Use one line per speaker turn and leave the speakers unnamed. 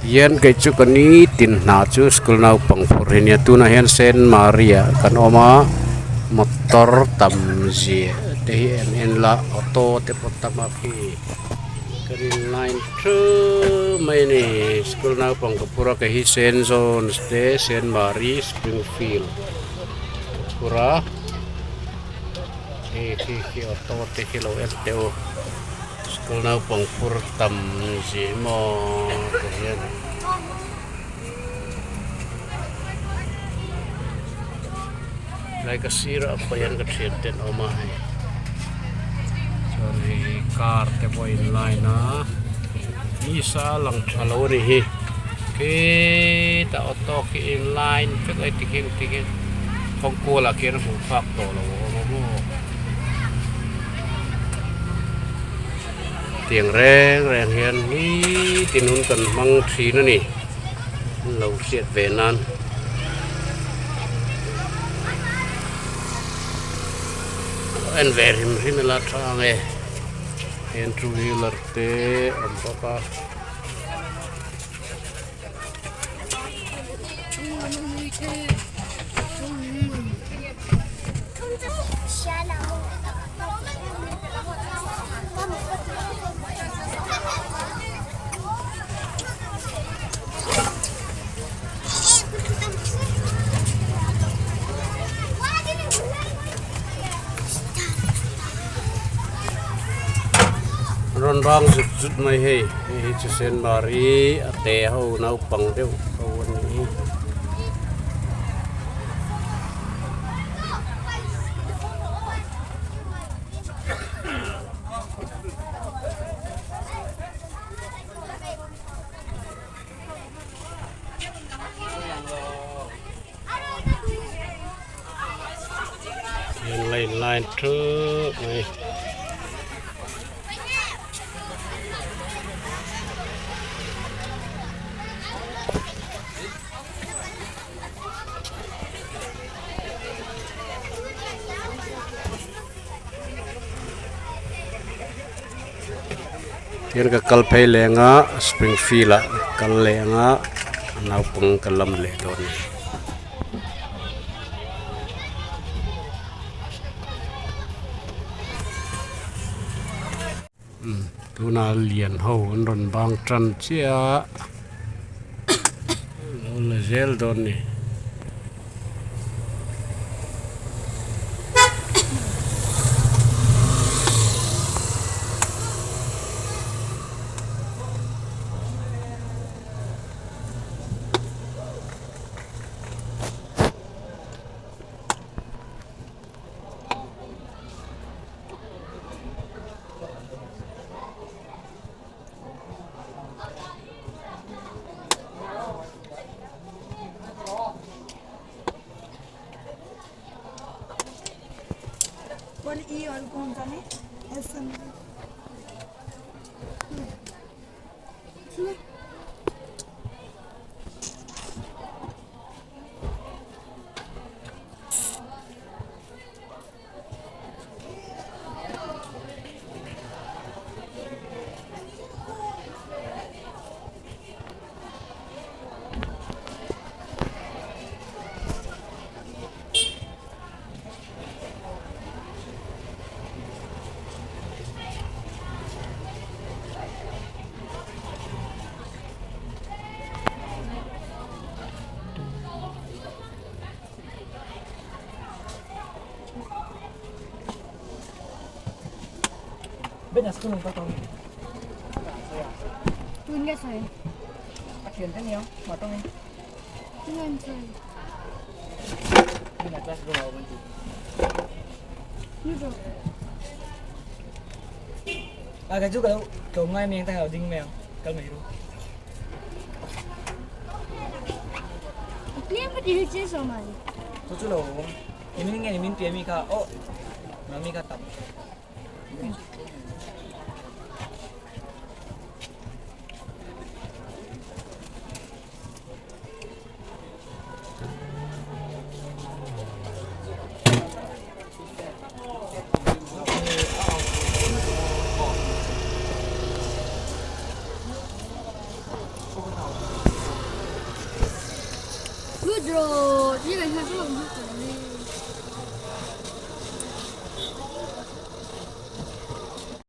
Hian kei chu ka nitin hna chu school naupang phur hi nia tunah hian Saint Mary ah kan awm a motor tam zia te hi en en la auto te pawh tam a khi kan in line thup mai a ni school naupang ka phur a kei hi Saint John's te Saint Mary Springfield ka phur a hei khi khi auto te khi lo en teh u. School naupang phur tam zia maw ti hian tlai ka sirah pawh hian ka thian te an awm a hei chuan hei car te pawh a in line a nisa a lang tha lo a ni hi khitah auto khi a in line vek a tikhian tikhian kawng kualah khian a hmuh phak tawh lo a awm a maw. Tiang reng reng hian nitin hun kan hmang thin a ni an lo hriat ve nan. En ve hrim hrim ila tha ang e heng two wheeler te a awm bawk a. Rawn bang zut zut mai hei hei hi chu senmari a te ho naupang deuh ho a ni. Hian line line thup mai. Hian ka kal phei leng a springfield ah kal leng a naupang ka lam leh dawn a ni. Tunah lian ho an rawn bang tan chiah a lo la zel dawn a ni.